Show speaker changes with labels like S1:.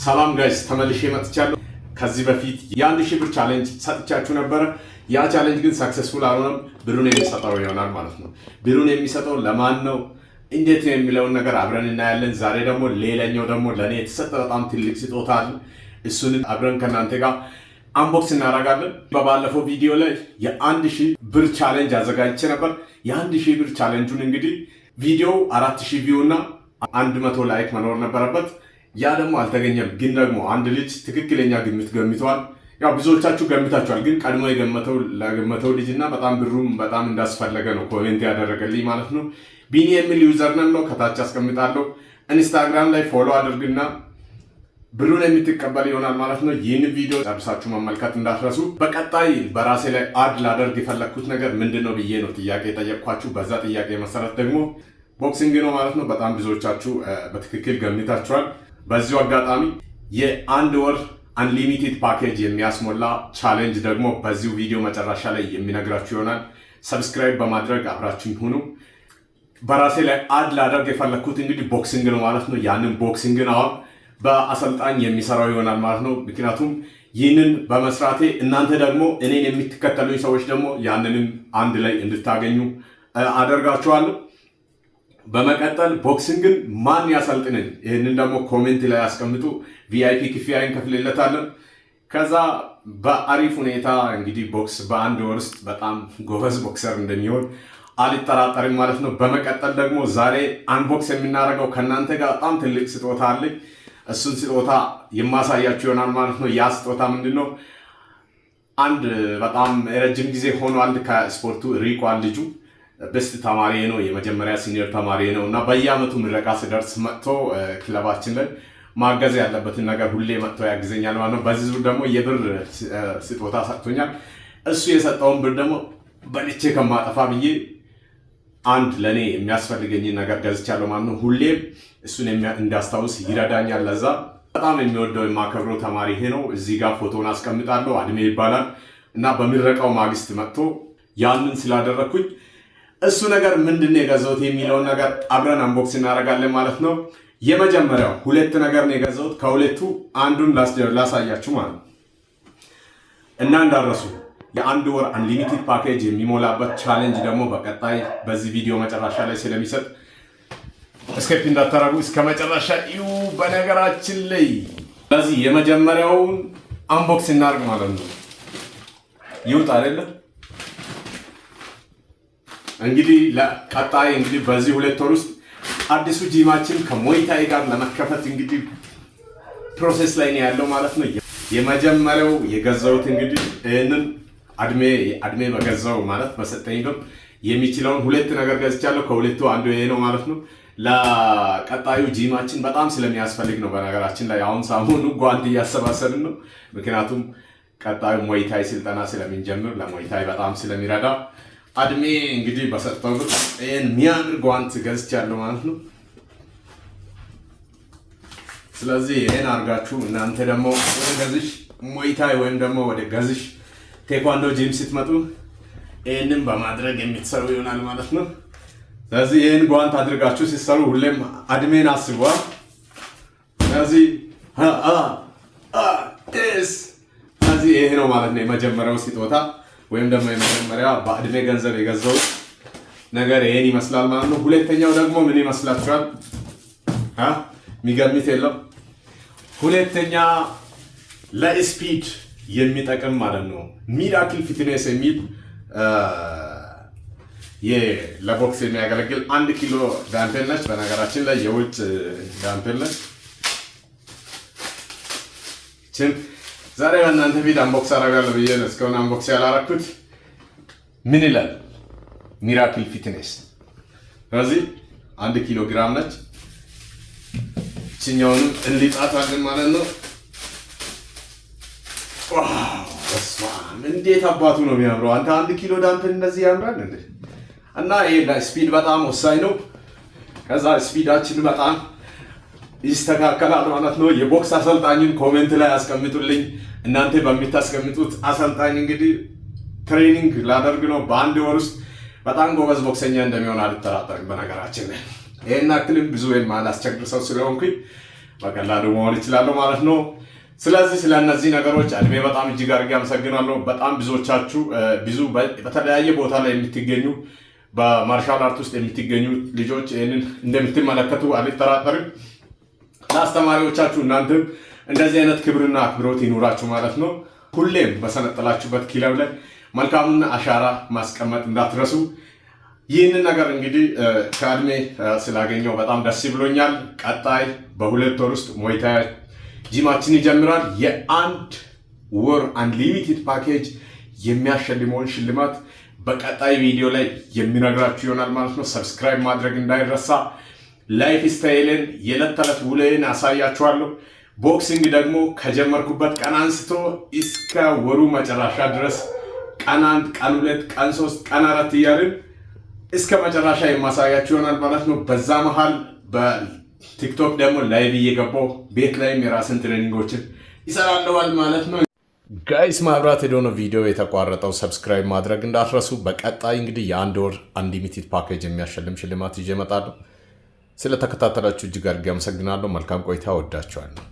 S1: ሰላም guys፣ ተመልሼ መጥቻለሁ። ከዚህ በፊት የ1,000 ብር challenge ሰጥቻችሁ ነበረ። ያ challenge ግን successful አልሆነም። ብሩን የሚሰጠው ይሆናል ማለት ነው። ብሩን የሚሰጠው ለማን ነው፣ እንዴት ነው የሚለውን ነገር አብረን እናያለን። ዛሬ ደግሞ ሌላኛው ደግሞ ለእኔ የተሰጠ በጣም ትልቅ ስጦታ አለ። እሱንም አብረን ከእናንተ ጋር unbox እናደርጋለን። በባለፈው ቪዲዮ ላይ የ1,000 ብር challenge አዘጋጅቼ ነበር። የ1,000 ብር challenge ኡን እንግዲህ ቪዲዮው 4,000 view እና 100 like መኖር ነበረበት። ያ ደግሞ አልተገኘም። ግን ደግሞ አንድ ልጅ ትክክለኛ ግምት ገምተዋል። ያው ብዙዎቻችሁ ገምታችኋል። ግን ቀድሞ የገመተው ለገመተው ልጅ እና በጣም ብሩም በጣም እንዳስፈለገ ነው comment ያደረገልኝ ማለት ነው። ቢኒ የሚል username ነው፣ ከታች አስቀምጣለሁ። ኢንስታግራም ላይ follow አድርግና ብሩን የምትቀበል ይሆናል ማለት ነው። ይህን ቪዲዮ ጨርሳችሁ መመልከት እንዳትረሱ። በቀጣይ በራሴ ላይ add ላደርግ የፈለግኩት ነገር ምንድን ነው ብዬ ነው ጥያቄ የጠየቅኳችሁ። በዛ ጥያቄ መሰረት ደግሞ boxing ነው ማለት ነው። በጣም ብዙዎቻችሁ በትክክል ገምታችኋል። በዚሁ አጋጣሚ የአንድ ወር unlimited package የሚያስሞላ challenge ደግሞ በዚሁ ቪዲዮ መጨረሻ ላይ የሚነግራችሁ ይሆናል። Subscribe በማድረግ አብራችሁኝ ሁኑ። በራሴ ላይ add ላደርግ የፈለግኩት እንግዲህ boxing ነው ማለት ነው። ያንን boxing ን አሁን በአሰልጣኝ የሚሰራው ይሆናል ማለት ነው። ምክንያቱም ይህንን በመስራቴ እናንተ ደግሞ እኔን የምትከተሉኝ ሰዎች ደግሞ ያንንም አንድ ላይ እንድታገኙ አደርጋችኋለሁ። በመቀጠል boxing ን ማን ያሰልጥነኝ? ይህንን ደግሞ comment ላይ ያስቀምጡ። VIP ክፍያ እንከፍልለታለን። ከዛ በአሪፍ ሁኔታ እንግዲህ ቦክስ በአንድ ወር ውስጥ በጣም ጎበዝ boxer እንደሚሆን አልጠራጠርም ማለት ነው። በመቀጠል ደግሞ ዛሬ unbox የምናደርገው ከእናንተ ጋር በጣም ትልቅ ስጦታ አለኝ። እሱን ስጦታ የማሳያችሁ ይሆናል ማለት ነው። ያ ስጦታ ምንድን ነው? አንድ በጣም ረጅም ጊዜ ሆኗል ከስፖርቱ ርቋል ልጁ። Best ተማሪ ነው፣ የመጀመሪያ senior ተማሪ ነው እና በየአመቱ ምረቃ ስደርስ መጥቶ ክለባችን ላይ ማገዝ ያለበትን ነገር ሁሌ መጥቶ ያግዘኛል ማለት ነው። በዚህ ዙር ደግሞ የብር ስጦታ ሰጥቶኛል። እሱ የሰጠውን ብር ደግሞ በልቼ ከማጠፋ ብዬ አንድ ለእኔ የሚያስፈልገኝን ነገር ገዝቻለሁ ማለት ነው። ሁሌም እሱን እንዳስታውስ ይረዳኛል። ለዛ በጣም የሚወደው የማከብረው ተማሪ ይሄ ነው። እዚህ ጋር ፎቶን አስቀምጣለሁ። አድሜ ይባላል እና በምረቃው ማግስት መጥቶ ያንን ስላደረግኩኝ እሱ ነገር ምንድን ነው የገዛሁት የሚለውን ነገር አብረን unbox እናደርጋለን ማለት ነው። የመጀመሪያው ሁለት ነገር ነው የገዛሁት። ከሁለቱ አንዱን ላሳያችሁ ማለት ነው እና እንዳትረሱ የአንድ ወር unlimited package የሚሞላበት challenge ደግሞ በቀጣይ በዚህ ቪዲዮ መጨረሻ ላይ ስለሚሰጥ skip እንዳታረጉ እስከ መጨረሻ እዩ። በነገራችን ላይ ስለዚህ የመጀመሪያውን unbox እናድርግ ማለት ነው። ይውጣ አይደለ? እንግዲህ ለቀጣይ እንግዲህ በዚህ 2 ወር ውስጥ አዲሱ ጂማችን ከሞይታይ ጋር ለመከፈት እንግዲህ process ላይ ነው ያለው ማለት ነው። የመጀመሪያው የገዛሁት እንግዲህ ይህንን አድሜ በገዛው ማለት በሰጠኝ ብር የሚችለውን ሁለት ነገር ገዝቻለሁ። ከሁለቱ አንዱ ይሄ ነው ማለት ነው። ለቀጣዩ ጂማችን በጣም ስለሚያስፈልግ ነው። በነገራችን ላይ አሁን ሰሞኑ ጓንት እያሰባሰብን ነው። ምክንያቱም ቀጣዩ ሞይታይ ስልጠና ስለምንጀምር ለሞይታይ በጣም ስለሚረዳ አድሜ እንግዲህ በሰጠው ብር ይህን የሚያምር ጓንት ገዝቻለሁ ማለት ነው። ስለዚህ ይህን አድርጋችሁ እናንተ ደግሞ ወደ ገዝሽ ሞይታይ ወይም ደግሞ ወደ ገዝሽ ቴኳንዶ ጂም ስትመጡ ይህንን በማድረግ የምትሰሩ ይሆናል ማለት ነው። ስለዚህ ይህን ጓንት አድርጋችሁ ሲሰሩ ሁሌም አድሜን አስቧ። ስለዚህ ይሄ ነው ማለት ነው የመጀመሪያው ስጦታ ወይም ደግሞ የመጀመሪያ በአድሜ ገንዘብ የገዛሁት ነገር ይሄን ይመስላል ማለት ነው። ሁለተኛው ደግሞ ምን ይመስላችኋል? የሚገምት የለም። ሁለተኛ ለ speed የሚጠቅም ማለት ነው Miracle Fitness የሚል ለቦክስ የሚያገለግል 1 ኪሎ dumbbell ነች። በነገራችን ላይ የውጭ dumbbell ነች። ችን ዛሬ በእናንተ ፊት unbox አደርጋለሁ ብዬ ነው እስካሁን unbox ያላረኩት። ምን ይላል? Miracle Fitness። ስለዚህ 1 ኪሎ ግራም ነች። ይችኛውንም እንሊጣታለን ማለት ነው። በስመ አብ፣ እንዴት አባቱ ነው የሚያምረው! አንተ፣ 1 ኪሎ dumbbell እንደዚህ ያምራል እንዴ! እና ይሄ ለ speed በጣም ወሳኝ ነው። ከዛ speed ኣችን በጣም ይስተካከላል ማለት ነው። የቦክስ አሰልጣኝን comment ላይ አስቀምጡልኝ። እናንተ በምታስቀምጡት አሰልጣኝ እንግዲህ training ላደርግ ነው። በአንድ ወር ውስጥ በጣም ጎበዝ ቦክሰኛ እንደሚሆን አልጠራጠርም። በነገራችን ላይ ይሄን አክልም ብዙ የማላስቸግር ሰው ስለሆንኩኝ በቀላሉ መሆን ይችላለሁ ማለት ነው። ስለዚህ ስለ እነዚህ ነገሮች እድሜ በጣም እጅግ አድርጌ አመሰግናለሁ። በጣም ብዙዎቻችሁ ብዙ በተለያየ ቦታ ላይ የምትገኙ፣ በ martial art ውስጥ የምትገኙ ልጆች ይህንን እንደምትመለከቱ አልጠራጠርም። ለአስተማሪዎቻችሁ እናንተም እንደዚህ አይነት ክብርና አክብሮት ይኑራችሁ ማለት ነው። ሁሌም በሰለጠናችሁበት ክለብ ላይ መልካሙን አሻራ ማስቀመጥ እንዳትረሱ። ይህንን ነገር እንግዲህ ከእድሜ ስላገኘው በጣም ደስ ብሎኛል። ቀጣይ በ2 ወር ውስጥ Muay Thai gym ኣችን ይጀምራል። የአንድ ወር unlimited package የሚያሸልመውን ሽልማት በቀጣይ ቪዲዮ ላይ የሚነግራችሁ ይሆናል ማለት ነው። Subscribe ማድረግ እንዳይረሳ። Lifestyle ን፣ የዕለት ተዕለት ውሎዬን አሳያችኋለሁ። Boxing ደግሞ ከጀመርኩበት ቀን አንስቶ እስከ ወሩ መጨረሻ ድረስ ቀን 1፣ ቀን 2፣ ቀን 3፣ ቀን 4 እያልን እስከ መጨረሻ የማሳያችሁ ይሆናል ማለት ነው። በዛ መሀል በ TikTok ደግሞ live እየገባው ቤት ላይም የራስን training ኦችን ይሰራለዋል ማለት ነው። Guys፣ መብራት ሄዶ ነው ቪዲዮ የተቋረጠው። Subscribe ማድረግ እንዳትረሱ። በቀጣይ እንግዲህ የአንድ ወር unlimited package የሚያሸልም ሽልማት ይዤ እመጣለሁ። ስለተከታተላችሁ እጅግ አድርጌ አመሰግናለሁ። መልካም ቆይታ። ወዳችኋለሁ።